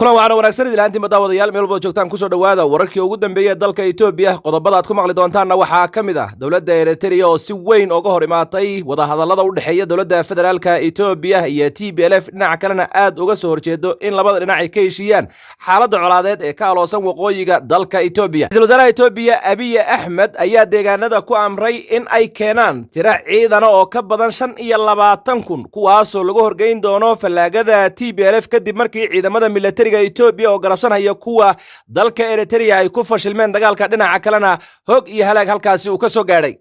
Kulan waxaana wanaagsan idil ahaantiinba, daawadayaal, meel walba joogtaan, kusoo dhowaada wararkii ugu dambeeyey dalka Etoobiya. Qodobada aad ku maqli doontaanna waxaa ka mid ah dowladda Eritrea oo si weyn uga hor imaatay wadahadallada u dhexeeya dowladda federaalka Etoobiya iyo TPLF, dhinaca kalena aad uga soo horjeedo in labada dhinac ay ka heshiiyaan xaaladda colaadeed ee ka aloosan waqooyiga dalka Etoobiya. Ra-iisul wasaaraha Etoobiya Abiy Axmed ayaa deegaanada ku amray in ay keenaan tiro ciidana oo ka badan 25,000, kuwaasoo lagu horgeyn doono fallaagada TPLF, kadib markii ciidamada militariga Etoobiya oo garabsanaya kuwa dalka Eritrea ay ku fashilmeen dagaalka, dhinaca kalena hog iyo halaag halkaasi uu ka soo gaadhay.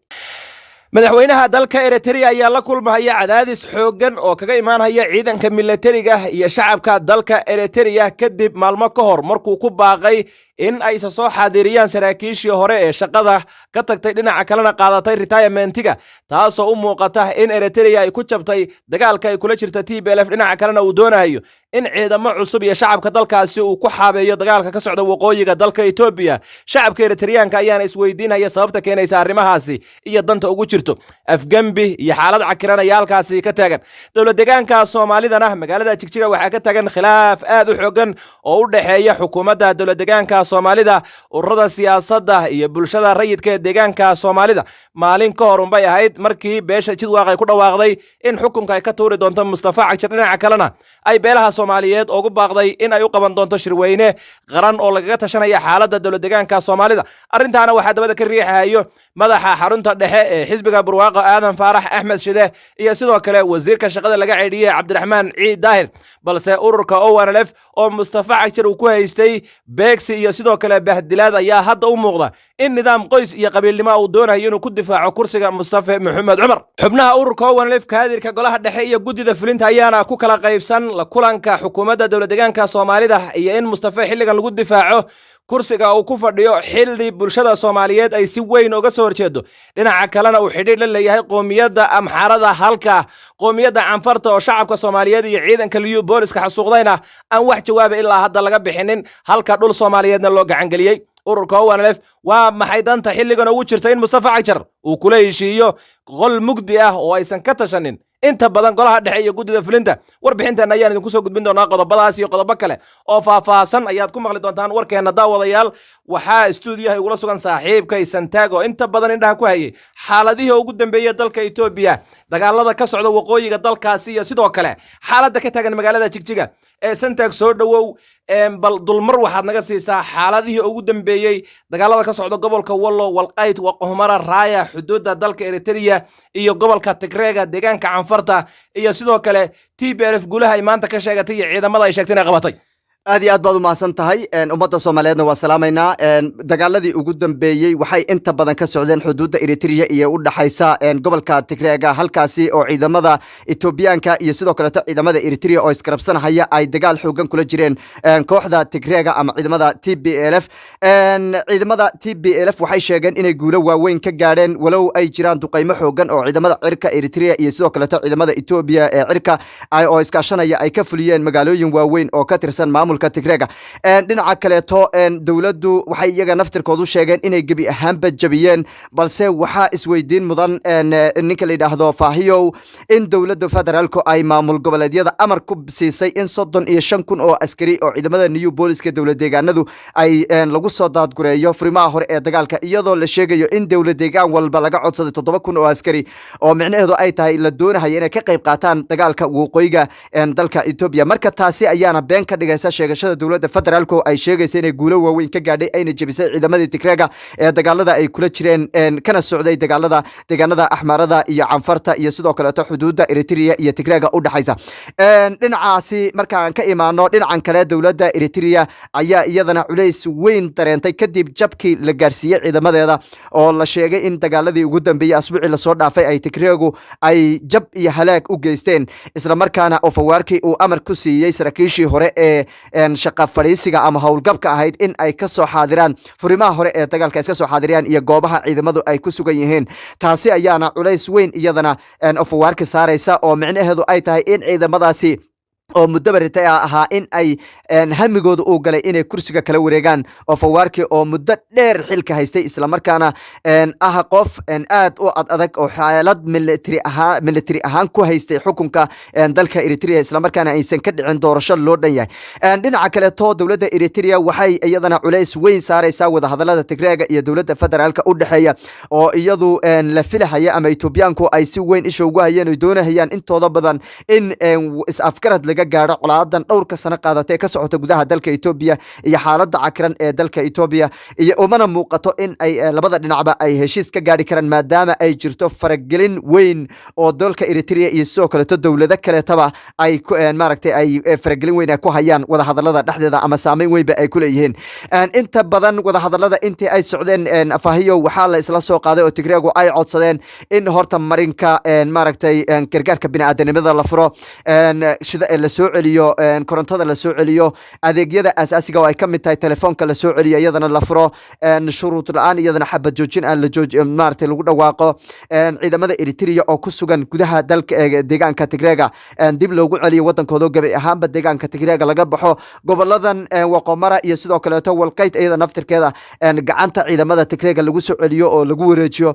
Madaxweynaha dalka Eritrea ayaa la kulmahaya cadaadis xooggan oo kaga imaanaya ciidanka militariga iyo shacabka dalka Eritrea, kadib maalmo ka hor markuu ku baaqay in ay isa soo xaadiriyaan saraakiishii hore ee shaqada ka tagtay, dhinaca kalena qaadatay retirementiga, taasoo u muuqata in Eritrea ay ku jabtay dagaalka ay kula jirta TPLF, dhinaca kalena uu doonayo in ciidamo cusub iyo shacabka dalkaasi uu ku xaabeeyo dagaalka ka socda waqooyiga dalka Etoobiya. Shacabka Eritriyaanka ayaana isweydiinaya sababta keenaysa arrimahaasi iyo danta ugu jirto. Afgembi iyo xaalad cakiran ayaa halkaasi ka taagan. Dowlad deegaanka Soomaalidana, magaalada Jigjiga waxaa ka taagan khilaaf aad u xooggan oo u dhexeeya xukuumadda dowlad deegaanka Soomaalida, ururada siyaasadda iyo bulshada rayidka ee deegaanka Soomaalida. Maalin ka hor unbay ahayd markii beesha Jidwaaq ay ku dhawaaqday in xukunka ay ka tuuri doonto Mustafa Cagjar, dhinaca kalena ay beelaha Soomaaliyeed ugu baaqday in ay u qaban doonto shirweyne qaran oo lagaga tashanaya xaaladda dowlad deegaanka Soomaalida. Arrintaana waxaa dabada ka riixayo madaxa xarunta dhexe ee xisbiga Barwaaqo, Aadan Faarax Axmed Shide, iyo sidoo kale wasiirka shaqada laga ceydhiyey, Cabdiraxmaan Ciid Daahir. Balse ururka ONLF oo Mustafa Cagjar uu ku haystay beegsi iyo sidoo kale bahdilaad ayaa hadda u muuqda in nidaam qoys iyo qabiilnimo uu doonayo inuu ku difaaco kursiga Mustafa Maxamed Cumar. Xubnaha ururka ONLF, kaadirka golaha dhexe iyo guddida fulinta, ayaana ku kala qaybsan la kulanka xukuumadda dowlad deegaanka Soomaalida iyo in Mustafa xilligan lagu difaaco kursiga uu ku fadhiyo, xilli bulshada Soomaaliyeed ay si weyn uga soo horjeedo, dhinaca kalena uu xidhiidh la leeyahay qoomiyadda Amxaarada, halka qoomiyadda Canfarta oo shacabka Soomaaliyeed iyo ciidanka Liyu Booliska xasuuqdayna aan wax jawaaba ilaa hadda laga bixinin, halka dhul Soomaaliyeedna loo gacangeliyey ururka ONLF. Waa maxay danta xilligan ugu jirta in Mustafa Cagjar uu kula heshiiyo qol mugdi ah oo aysan ka tashanin inta badan golaha dhexe iyo guddida fulinta? Warbixintan ayaan idinku soo gudbin doonaa. Qodobadaas iyo qodobo kale oo faahfaahsan ayaad ku maqli doontaan warkeenna. Daawadayaal, waxaa stuudiyaha igula sugan saaxiibkay Santago, inta badan indhaha ku hayay xaaladihii ugu dambeeyey dalka Etoobiya, dagaalada ka socda waqooyiga dalkaasi iyo sidoo kale xaaladda ka taagan magaalada Jigjiga. Ee Santag, soo dhowow. Bal dulmar waxaad naga siisaa xaaladihii ugu dambeeyey dagaalada ka socda gobolka Wallo, Walqayt, Waqhumara, Raaya, xuduudda dalka Eritrea iyo gobolka Tigreega, deegaanka Canfarta, iyo sidoo kale TPLF guulaha ay maanta ka sheegatay iyo ciidamada ay sheegtay inay qabatay. Aad iyo aad baad u mahadsan tahay. Ummadda Soomaaliyeedna waa salaamaynaa. Dagaaladii ugu dambeeyey waxay inta badan ka socdeen xuduudda Eritrea iyo u dhaxaysa gobolka Tigreega, halkaasi oo ciidamada Etoobiyaanka iyo sidoo kaleeto ciidamada Eritrea oo iskarabsanahaya ay dagaal xoogan kula jireen kooxda Tigreega ama ciidamada TPLF. Ciidamada TPLF waxay sheegeen inay guulo waaweyn ka gaadheen, walow ay jiraan duqaymo xoogan oo ciidamada cirka Eritrea iyo sidoo kaleeto ciidamada Etoobiya ee cirka oo iskaashanaya ay ka fuliyeen magaalooyin waaweyn oo ka tirsan maamulka Tigreega. Dhinaca kaleeto, dowladdu waxay iyaga naftirkoodu sheegeen inay gebi ahaanba jabiyeen, balse waxaa isweydiin mudan, ninka la yidhaahdo Faahiyow, in dowladda federaalku ay maamul goboleedyada amar ku siisay in 35,000 oo askari oo ciidamada New Booliska dowlad deegaanadu ay lagu soo daadgureeyo furimaha hore ee dagaalka, iyadoo la sheegayo in dowlad deegaan walba laga codsaday 7,000 oo askari, oo micnaheedu ay tahay la doonahayo inay ka qayb qaataan dagaalka waqooyiga dalka Etoobiya. Marka taasi ayaana been ka dhigaysa sheegashada dowladda federaalku ay sheegaysa inay guulo waaweyn ka gaadhay, ayna jebisay ciidamadii Tigreega ee dagaalada ay kula jireen, kana socday dagaalada deegaanada Axmaarada iyo Canfarta iyo sidoo kaleeto xuduudda Eritrea iyo Tigreega u dhexaysa. Dhinacaasi markaan ka imaano, dhinacan kale dowladda Eritrea ayaa iyadana culays weyn dareentay kadib jabkii la gaarsiiyey ciidamadeeda, oo la sheegay in dagaaladii ugu dambeeyey asbuucii lasoo dhaafay ay Tigreegu ay jab iyo halaag u geysteen, islamarkaana Ofawaarkii uu amar ku siiyey saraakiishii hore ee shaqa fadhiisiga ama howlgabka ahayd in ay ka soo xaadiraan furimaha hore ee dagaalka, iska soo xaadiriyaan iyo goobaha ciidamadu ay ku sugan yihiin. Taasi ayaana culays weyn iyadana Ofawaarki saaraysa, oo micnaheedu ay tahay in ciidamadaasi Oo muddoba ritay ahaa in ay hamigooda uu galay inay kursiga kala wareegaan oo Fawaarki, oo muddo dheer xilka haystay, islamarkaana ah qof aad u ad adag oo xaalad military ahaan ku haystay xukunka dalka Eritrea, islamarkaana aysan ka dhicin doorasho loo dhan yahay. Dhinaca kaleeto, dowladda Eritrea waxay iyadana culays weyn saaraysaa wadahadalada Tigreega iyo dowladda federaalka u dhexeeya, oo iyadu la filahaya ama Etoobiyaanku ay si weyn isha ugu hayeen oy doonahayaan intooda badan in is-afgarad laga gaadho colaadan dhowrka sano qaadatay ee ka socota gudaha dalka Etoobiya iyo xaaladda cakiran ee dalka Etoobiya. Iyo umana muuqato in ay labada dhinacba ay heshiis ka gaadhi karaan, maadaama ay jirto faragelin weyn oo dalka Eritrea iyo sidoo kaleeto dowlado kaleetaba ay maaragtay ay faragelin weyn ay ku hayaan wadahadalada dhexdeeda ama saameyn weynba ay ku leeyihiin. Inta badan wadahadalada intii ay socdeen, Faahiyo, waxaa la isla soo qaaday oo Tigreegu ay codsadeen in horta marinka maaragtay gargaarka bini'aadanimada la furo, sida la soo celiyo korontada, la soo celiyo adeegyada asaasiga oo ay ka mid tahay telefoonka, la soo celiyo iyadana, la furo shuruud la-aan iyadana xabad joojin aan la jooj maaragtay lagu dhawaaqo, ciidamada Eritrea oo ku sugan gudaha dalka deegaanka Tigreega dib loogu celiyo wadankooda, gabi ahaanba deegaanka Tigreega laga baxo, goboladan Waqomara iyo sidoo kaleeto Walqayt iyada naftirkeeda gacanta ciidamada Tigreega lagu soo celiyo oo lagu wareejiyo.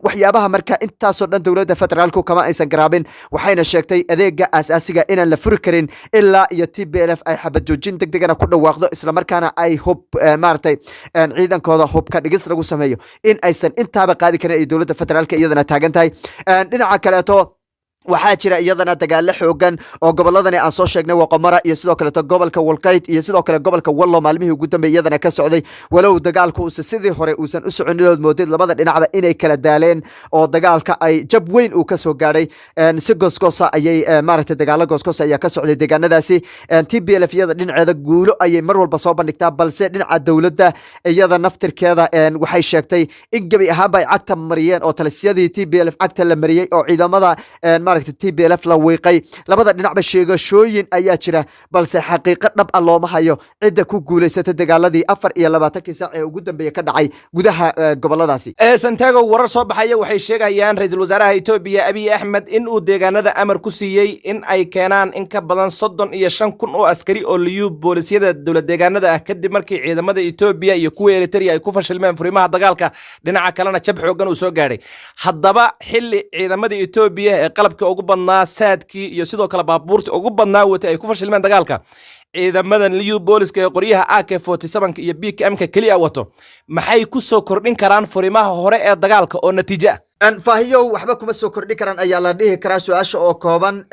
Waxyaabaha marka intaasoo dhan dowladda federaalku kama aysan garaabin, waxayna sheegtay adeega asaasiga inaan la furi karin ilaa iyo TPLF ay xabad joojin degdegana ku dhawaaqdo, islamarkaana ay hub maaragtay ciidankooda hubka dhigis lagu sameeyo, in aysan intaaba qaadi karin ay dowladda federaalka iyadana taagan tahay. Dhinaca kaleeto, waxaa jira iyadana dagaalo xoogan oo goboladani aan soo sheegnay, Waqomara iyo sidoo kaleeto gobolka Walqayd iyo sidoo kale gobolka Wallo, maalmihii ugu dambeeyay iyadana ka socday, walow dagaalku uusa sidii hore uusan u soconin, ood moodid labada dhinacba inay kala daaleen oo dagaalka ay jab weyn uu kasoo gaadhay. Si goosgoosa ayay maaragtay dagaalo goosgoos ayaa ka socday deegaanadaasi. TPLF iyada dhinaceeda guulo ayay mar walba soo bandhigtaa, balse dhinaca dowladda iyada naftirkeeda waxay sheegtay in gebi ahaanba ay cagta mariyeen oo talisyadii TPLF cagta la mariyey oo ciidamada maaragtay TPLF la wiiqay. Labada dhinacba sheegashooyin ayaa jira, balse xaqiiqo dhab ah looma hayo cidda ku guulaysatay dagaaladii 24kii saac ee ugu dambeeya ka dhacay gudaha goboladaasi. Santiago, warar soo baxaya waxay sheegayaan ra-iisul wasaaraha Etoobiya Abiy Axmed in uu deegaanada amar ku siiyey in ay keenaan in ka badan 35,000 oo askari oo liyu boolisyada dowlad deegaanada ah, kadib markii ciidamada Etoobiya iyo kuwa Eritrea ay ku fashilmeen furimaha dagaalka, dhinaca kalena jab xoogan uu soo gaadhay. Haddaba xilli ciidamada Etoobiya ee qalabkii ugu badnaa, saadkii iyo sidoo kale baabuurtii ugu badnaa watay ay ku fashilmeen dagaalka, ciidamadan liyu booliska ee qoryaha AK iyo BKM-ka keliya wato maxay ku soo kordhin karaan furimaha hore ee dagaalka oo natiijo ah? Faahiyow, waxba kuma soo kordhin karaan ayaa la dhihi karaa. Su-aasha oo kooban,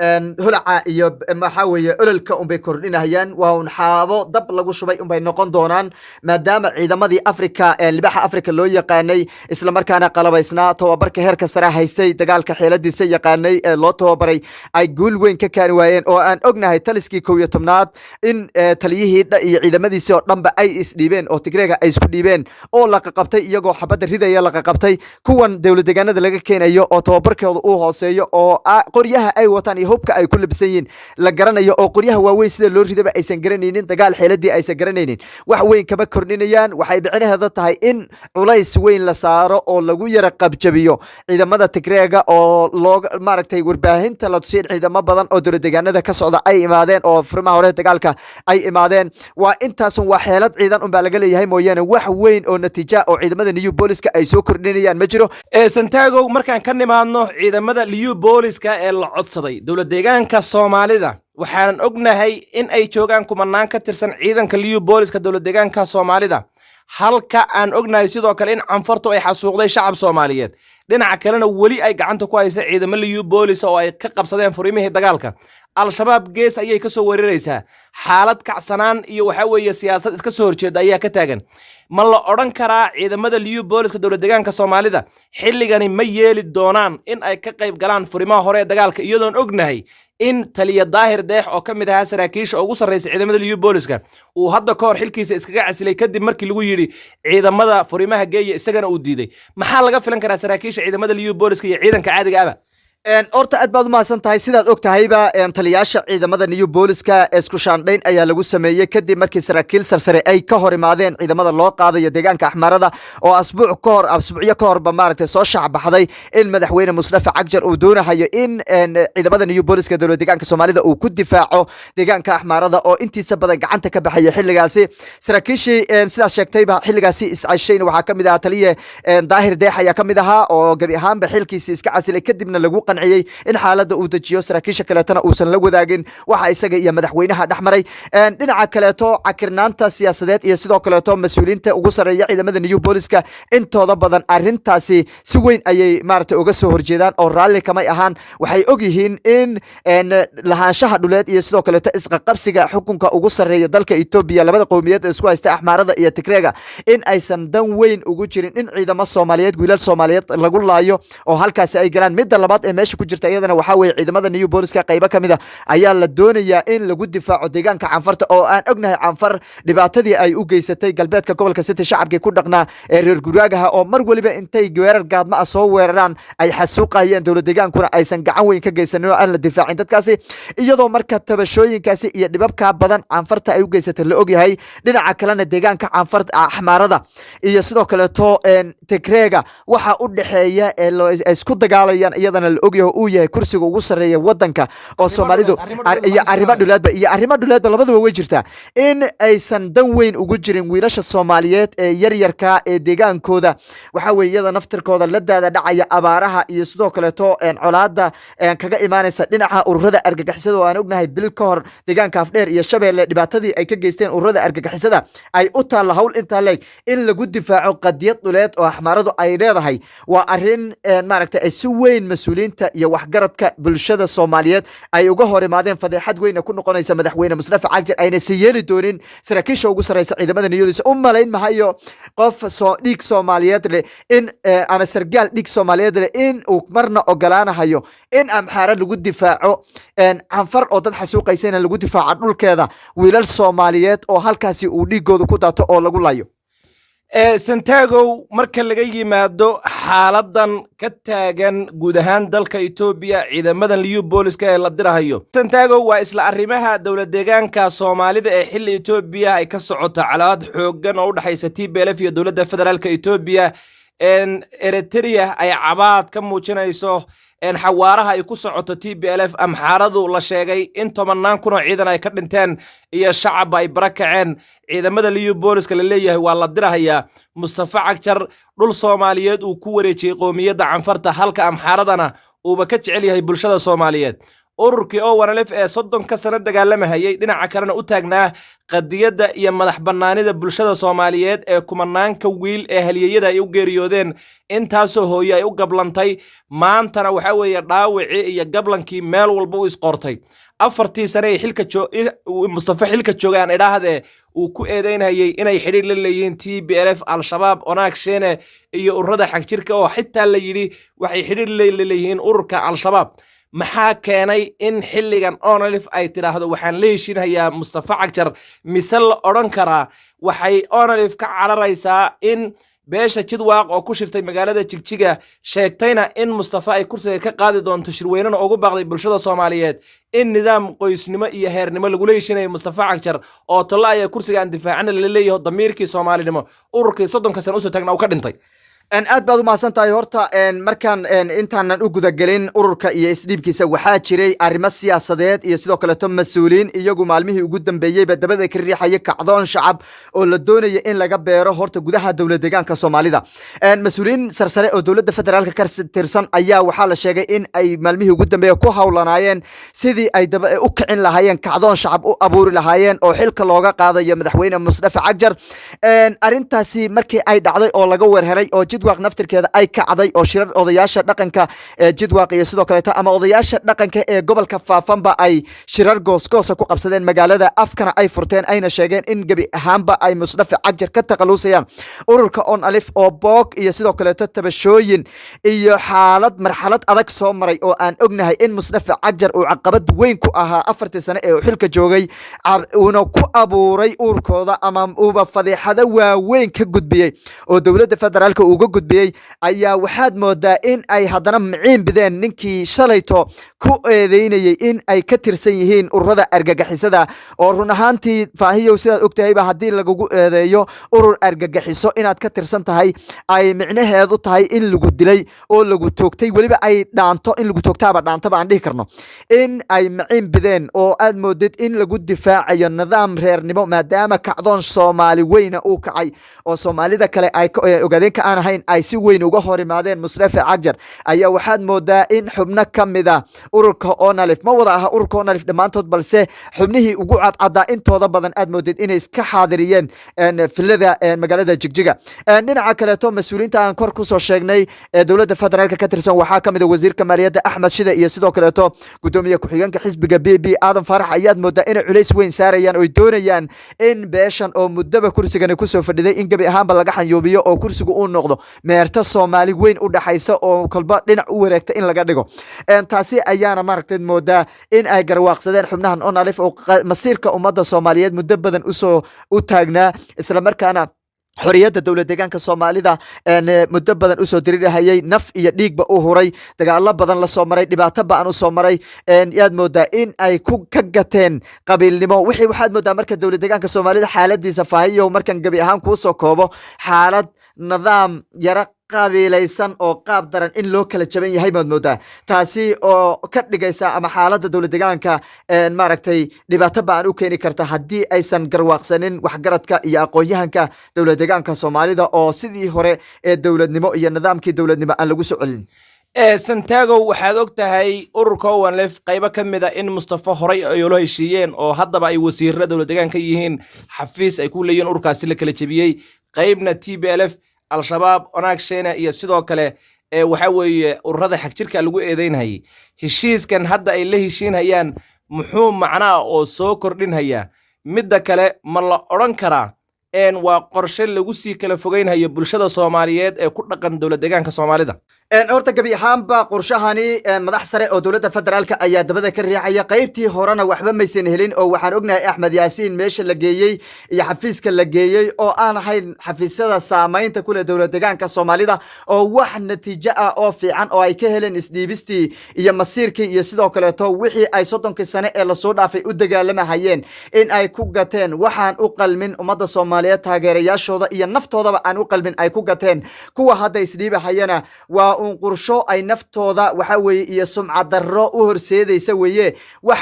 holaca iyo maxaa weeye ololka unbay kordhinayaan, waa un xaabo dab lagu shubay unbay noqon doonaan, maadaama ciidamadii Africa, Libaxa Africa loo yaqaanay, islamarkaana qalabaysnaa, tababarka heerka sare haystay, dagaalka xeeladiisa yaqaanay ee loo tababaray ay guul weyn ka kaani waayeen, oo aan ognahay taliskii 11aad in taliyihii iyo ciidamadiisii oo dhanba ay isdhiibeen oo Tigreega ay isku dhiibeen oo la qaqabtay iyagoo xabadda ridaya la qaqabtay. Kuwan dowlad deegaanada laga keenayo oo tababarkooda uu hooseeyo oo qoryaha ay wataan iyo hubka ay ku labisan yihiin la garanayo, oo qoryaha waaweyn sida loo ridaba aysan garanaynin, dagaal xeeladii aysan garanaynin, wax weyn kama kordhinayaan. Waxay micnaheeda tahay in culays weyn la saaro oo lagu yara qabjabiyo ciidamada Tigreega, oo looga maaragtay warbaahinta la tusiyo in ciidamo badan oo dowlad deegaanada ka socda ay imaadeen oo furimaha hore dagaalka ay imaadeen. Waa intaasun, waa xeelad ciidan unbaa laga leeyahay mooyaane, wax weyn oo natiija oo ciidamada new booliska ay soo kordhinayaan ma jiro. Santiago, markaan ka nimaadno ciidamada liyu booliska ee la codsaday, dowlad deegaanka Soomaalida waxaan ognahay in ay joogaan kumanaan ka tirsan ciidanka liyu booliska dowlad deegaanka Soomaalida, halka aan ognahay sidoo kale in Canfartu ay xasuuqday shacab Soomaaliyeed, dhinaca kalena weli ay gacanta ku haysa ciidamo liyu boolis oo ay ka qabsadeen furimihii dagaalka. Al-Shabaab gees ayay ka soo weeraraysaa, xaalad kacsanaan iyo waxaa weeye siyaasad iska soo horjeeda ayaa ka taagan. Ma la odhan karaa ciidamada liyu booliska dowlad deegaanka Soomaalida xilligani ma yeeli doonaan in ay ka qayb galaan furimaha hore ee dagaalka, iyadoon ognahay in taliya Daahir Deex oo ka mid ahaa saraakiisha ugu sarreysa ciidamada liyu booliska uu hadda ka hor xilkiisa iskaga casilay kadib markii lagu yidhi ciidamada furimaha geeya, isagana uu diiday? Maxaa laga filan karaa saraakiisha ciidamada liyu booliska iyo ciidanka caadiga aba? Horta aad baad u mahadsan tahay. Sidaad og tahayba, taliyaasha ciidamada New Booliska isku shaandhayn ayaa lagu sameeyey, kadib markii saraakiil sarsare ay ka hor imaadeen ciidamada loo qaadayo deegaanka Axmaarada, oo asbuuc ka hor, asbuucyo ka horba maaragtay soo shaacbaxday in madaxweyne Mustafa Cagjar uu doonahayo in ciidamada New Booliska dowlad deegaanka Soomaalida uu ku difaaco deegaanka Axmaarada oo intiisa badan gacanta ka baxaya xilligaasi. Saraakiishii sidaas sheegtayba xilligaasi iscashayna waxaa ka mid ahaa taliye Daahir Deex ayaa ka mid ahaa, oo gebi ahaanba xilkiisii iska casilay, kadibna lagu qanciyey in xaaladda uu dejiyo, saraakiisha kaleetana uusan la wadaagin waxa isaga iyo madaxweynaha dhex maray. Dhinaca kaleeto, cakirnaanta siyaasadeed iyo sidoo kaleeto mas-uuliyiinta ugu sarreeya ciidamada New Booliska intooda badan arrintaasi si weyn ayay maaragtay uga soo horjeedaan oo raalli kamay ahaan. Waxay og yihiin in lahaanshaha dhuleed iyo sidoo kaleeto isqaqabsiga xukunka ugu sarreeya dalka Etoobiya, labada qowmiyeed ee isku haysta, Axmaarada iyo Tigreega, in aysan dan weyn ugu jirin in ciidamo Soomaaliyeed, wiilal Soomaaliyeed lagu laayo oo halkaasi ay galaan. Midda labaad ee meesha ku jirta iyadana waxaa weeye, ciidamada New Booliska qaybo ka mid a ayaa la doonayaa in lagu difaaco deegaanka Canfarta, oo aan ognahay Canfar dhibaatadii ay u geysatay galbeedka gobolka City, shacabkii ku dhaqnaa ee reer guraagaha, oo mar weliba intay weerar gaadma ah soo weeraraan ay xasuuqayeen, dowlad deegaankuna aysan gacan weyn ka geysanin oo aan la difaacin dadkaasi. Iyadoo marka tabashooyinkaasi iyo dhibabka badan Canfarta ay u geysatay la ogyahay, dhinaca kalena deegaanka Canfarta, Axmaarada iyo sidoo kaleeto Tigreega waxa u dhexeeya ee isku dagaalayaan iyadana la ogyahay, uu yahay kursiga ugu sarreeya wadanka oo Soomaalidu iyo arrimo dhuleedba labaduba way jirtaa, in aysan dan weyn ugu jirin wiilasha Soomaaliyeed ee yaryarka ee deegaankooda waxa weeye iyada naftirkooda la daada dhacaya abaaraha iyo sidoo kaleeto colaada kaga imaanaysa dhinaca ururada argagixisada, oo aan ognahay bil ka hor deegaanka Afdheer iyo Shabeelle dhibaatadii ay ka geysteen ururada argagixisada, ay u taalla hawl intaa leeg in lagu difaaco qadiyad dhuleed oo Axmaaradu ay leedahay. Waa arrin maaragtay ay si weyn mas-uuliyiinta iyo waxgaradka bulshada Soomaaliyeed ay uga hor imaadeen, fadeexad weyna ku noqonaysa madaxweyne Mustafa Cagjar, ayna si yeeli doonin saraakiisha ugu sarreysa ciidamada Niyulis. U malayn mahayo qof soo dhiig Soomaaliyeed leh in ama sargaal dhiig Soomaaliyeed leh in uu marna ogolaanahayo in Amxaare lagu difaaco, Canfar oo dad xasuuqaysayna lagu difaaco dhulkeeda, wiilal Soomaaliyeed oo halkaasi uu dhiigooda ku daato oo lagu layo. Santagow, marka laga yimaado xaaladan ka taagan guud ahaan dalka Etoobiya, ciidamadan Liyu Booliska ee la dirahayo, Santagow, waa isla arrimaha dowlad deegaanka Soomaalida ee xilli Etoobiya ay ka socoto calaamad xooggan oo u dhexaysa TPLF iyo dowladda federaalka Etoobiya, Eritrea ay cabaad ka muujinayso xawaaraha ay ku socoto TPLF, Amxaaradu la sheegay in tobanaan kun oo ciidan ay ka dhinteen iyo shacabba ay bara kaceen, ciidamada Liyu Booliska la leeyahay waa la dirahayaa, Mustafa Cagjar dhul Soomaaliyeed uu ku wareejiyey qowmiyadda Canfarta, halka Amxaaradana uuba ka jecel yahay bulshada Soomaaliyeed, ururkii ONLF ee 30-ka sano dagaalamahayay, dhinaca kalena u taagnaa qadiyadda iyo madax bannaanida bulshada Soomaaliyeed ee kumanaanka wiil ee halyeeyada ay u geeriyoodeen, intaasoo hooye ay u gablantay, maantana waxa weeye dhaawicii iyo gablankii meel walba u isqortay. 4-tii sane ee xilka Mustafa xilka joogay, aan idhaahdee, uu ku eedeynayay inay xidhiir la leeyihiin TPLF, Al-Shabaab, Onaag Sheene iyo ururada xagjirka, oo xitaa la yidhi waxay xidhiir la leeyihiin ururka Al-Shabaab. Maxaa keenay in xilligan ONLF ay tidhaahdo waxaan la heshiinhayaa Mustafa Cagjar? Mise la odhan karaa waxay ONLF ka cararaysaa in beesha Jidwaaq oo ku shirtay magaalada Jigjiga, sheegtayna in Mustafa ay kursiga ka qaadi doonto, shirweynena ugu baaqday bulshada Soomaaliyeed, in nidaam qoysnimo iyo heernimo lagula heshiinayo Mustafa Cagjar, oo tollo ayaa kursiga aan difaacana la leeyaho, damiirkii Soomaalinimo ururkii 30-ka sana usoo taagna uu ka dhintay? Aad baad u mahadsan tahay. Horta markaan intaanan u gudagelin ururka iyo isdhiibkiisa, waxaa jiray arrimo siyaasadeed iyo sidoo kaleeto mas-uuliyiin iyagu maalmihii ugu dambeeyeyba dabada ka riixaya kacdoon shacab oo la doonaya in laga beero horta gudaha dowlad deegaanka Soomaalida. Mas-uuliyiin sarsare oo dowladda federaalka ka tirsan ayaa waxaa la sheegay in ay maalmihii ugu dambeeya ku hawlanaayeen sidii ay daba u kicin lahaayeen, kacdoon shacab u abuuri lahaayeen oo xilka looga qaadayo madaxweyne Mustafa Cagjar. Arrintaasi markii ay dhacday oo laga weerheray oo Jidwaaq naftirkeeda ay kacday, oo shirar odayaasha dhaqanka ee Jidwaaq iyo sidoo kaleeto ama odayaasha dhaqanka ee gobolka Faafanba ay shirar goosgoosa ku qabsadeen magaalada, afkana ay furteen, ayna sheegeen in gebi ahaanba ay Mustafa Cagjar ka takhalusayaan, ururka ONLF oo boog iyo sidoo kaleeto tabashooyin iyo xaalad marxalad adag soo maray, oo aan ognahay in Mustafa Cagjar uu caqabad weyn ku ahaa 4-tii sane ee uu xilka joogay, uuna ku abuuray uurkooda ama uuba fadeexado waaweyn ka gudbiyey oo dowladda federaalka uga looga gudbiyey ayaa waxaad moodaa in ay haddana miciin bideen ninkii shalayto ku eedeynayey in ay ka tirsan yihiin ururada argagixisada. Oo run ahaantii, Faahiyow, sidaad ogtahayba, haddii lagugu eedeeyo urur argagixiso inaad ka tirsan tahay, ay micnaheedu tahay in lagu dilay oo lagu toogtay. Weliba ay dhaanto in lagu toogtaaba dhaantaba aan dhihi karno in ay maciin bideen oo aad moodid in lagu difaacayo nidaam reernimo, maadaama kacdoon Soomaali weyna uu kacay oo Soomaalida kale ay Ogaadeenka aan ahayn ay si weyn uga hor imaadeen Mustafa Cagjar. Ayaa waxaad moodaa in xubno ka mida ururka ONLF, ma wada aha ururka ONLF dhammaantood, balse xubnihii ugu cadcadaa intooda badan aad moodid inay iska xaadiriyeen filada magaalada Jigjiga. Dhinaca kaleeto, mas-uuliyiinta aan kor kusoo sheegnay ee dowladda federaalka ka tirsan waxaa ka mid a wasiirka maaliyadda Axmed Shida iyo sidoo kaleeto gudoomiye ku-xigeenka xisbiga PP Aadan Faarax. Ayaad moodaa inay culays weyn saarayaan oo doonayaan in beeshan oo muddaba kursigani kusoo fadhiday in gebi ahaanba laga xanyuubiyo oo kursigu uu noqdo meerto Soomaali weyn u dhaxaysa oo kolba dhinac u wareegta in laga dhigo. Taasi ayaana maaragtay moodaa in ay garwaaqsadeen xubnahan ONLF oo masiirka ummadda Soomaaliyeed muddo badan usoo u taagnaa, islamarkaana xoriyadda dowlad deegaanka Soomaalida muddo badan usoo dirirahayay, naf iyo dhiigba u huray, dagaalo badan lasoo maray, dhibaato ba-an usoo maray. Yaad moodaa in ay ku ka gateen qabiilnimo wixii. Waxaad moodaa marka dowlad deegaanka Soomaalida xaaladiisa, Faahiyo, markan gebi ahaan kuusoo koobo, xaalad nidaam yaro qabiilaysan oo qaab daran in loo kala jaban yahay baad moodaa, taasi oo ka dhigaysa ama xaaladda dowlad deegaanka maaragtay dhibaato ba-an u keeni karta haddii aysan garwaaqsanin waxgaradka iyo aqoon-yahanka dowlad deegaanka Soomaalida oo sidii hore ee dowladnimo iyo nidaamkii dowladnimo aan lagu soo celin. Santago, waxaad og tahay ururka ONLF qaybo ka mid a in Mustafa horay ay ula heshiiyeen oo haddaba ay wasiirra dowlad deegaanka yihiin, xafiis ay ku leeyihiin ururkaasi la kala jebiyey, qaybna TPLF, Al-Shabaab, Onaag Shene iyo sidoo kale waxa weeye ururada xagjirka lagu eedeynhayay. Heshiiskan hadda ay la heshiinhayaan muxuu macnaha oo soo kordhinhayaa? Midda kale, ma la odhan karaa waa qorshe lagu sii kala fogeynhayo bulshada Soomaaliyeed ee ku dhaqan dowlad deegaanka Soomaalida? Horta gebi ahaanba qorshahani madax sare oo dowladda federaalka ayaa dabada ka riixaya. Qaybtii horena waxba maysan helin oo waxaan ognahay Axmed Yaasiin meesha la geeyey iyo xafiiska la geeyey oo aan ahayn xafiisyada saamaynta kule dowlad deegaanka Soomaalida, oo wax natiijo ah oo fiican oo ay ka heleen isdhiibistii iyo masiirkii iyo sidoo kaleeto wixii ay 30kii sane ee lasoo dhaafay u dagaalamahayeen in ay ku gateen waxaan u qalmin ummadda Soomaaliyeed, taageerayaashooda iyo naftoodaba aan u qalmin ay ku gateen. Kuwa hadda isdhiibahayana waa un qursho ay naftooda waxa weeye iyo sumcad darro u horseedaysa weeye. Wax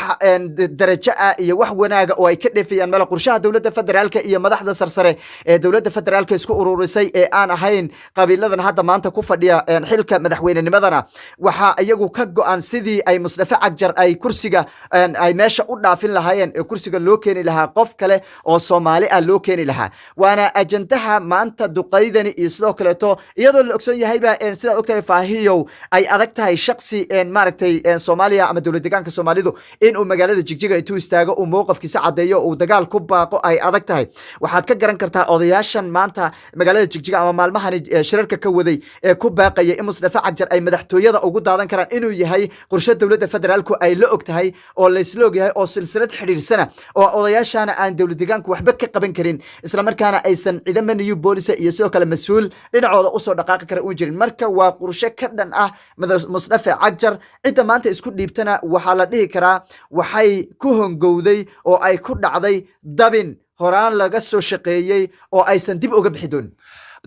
darajo ah iyo wax wanaaga oo ay ka dheefayaan male. Qorshaha dowladda federaalka iyo madaxda sarsare ee dowladda federaalka isku ururisay ee aan ahayn qabiiladan hadda maanta ku fadhiya xilka madaxweynenimadana waxaa iyagu ka go-an sidii ay Mustafa Cagjar ay kursiga ay meesha u dhaafin lahaayeen ee kursiga loo keeni lahaa qof kale oo Soomaali ah loo keeni lahaa. Waana ajandaha maanta duqaydani iyo sidoo kaleeto, iyadoo la ogsoon yahayba, sidaad ogtahay, Faahiyow, ay adag tahay shaksi maaragtay Soomaaliya ama dowlad deegaanka Soomaalidu inuu magaalada Jigjiga intuu istaago uu mowqafkiisa caddeeyo, uu dagaal ku baaqo ay adag tahay. Waxaad ka garan kartaa odayaashan maanta magaalada Jigjiga ama maalmahani shirarka ka waday ee ku baaqaya in Mustafa Cagjar ay madaxtooyada ugu daadan karaan inuu yahay qorshe dowladda federaalku ay la og tahay oo laysla og yahay oo silsilad xidhiirsana oo odayaashana aan dowlad deegaanku waxba ka qaban karin, islamarkaana aysan ciidamo new boolisa iyo sidoo kale mas-uul dhinacooda usoo dhaqaaqi kara uun jirin. Marka waa qorshe ka dhan ah Mustafa Cagjar. Cidda maanta isku dhiibtana waxaa la dhihi karaa waxay ku hongowday oo ay ku dhacday dabin horaan laga soo shaqeeyey oo aysan dib uga bixi doonin.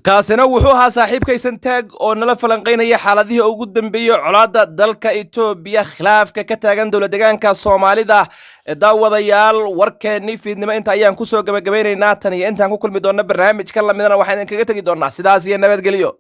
Kaasina wuxuu ahaa saaxiibkay Santaag oo nala falanqaynaya xaaladihii ugu dambeeyey colaadda dalka Etoobiya, khilaafka ka taagan dowlad deegaanka Soomaalida. Daawadayaal, warkeennii fiidnimo inta ayaan kusoo gabagabaynaynaa. Tan iyo intaan ku kulmi doonna barnaamijka lamidana, waxaan idinkaga tegi doonnaa sidaas iyo nabadgelyo.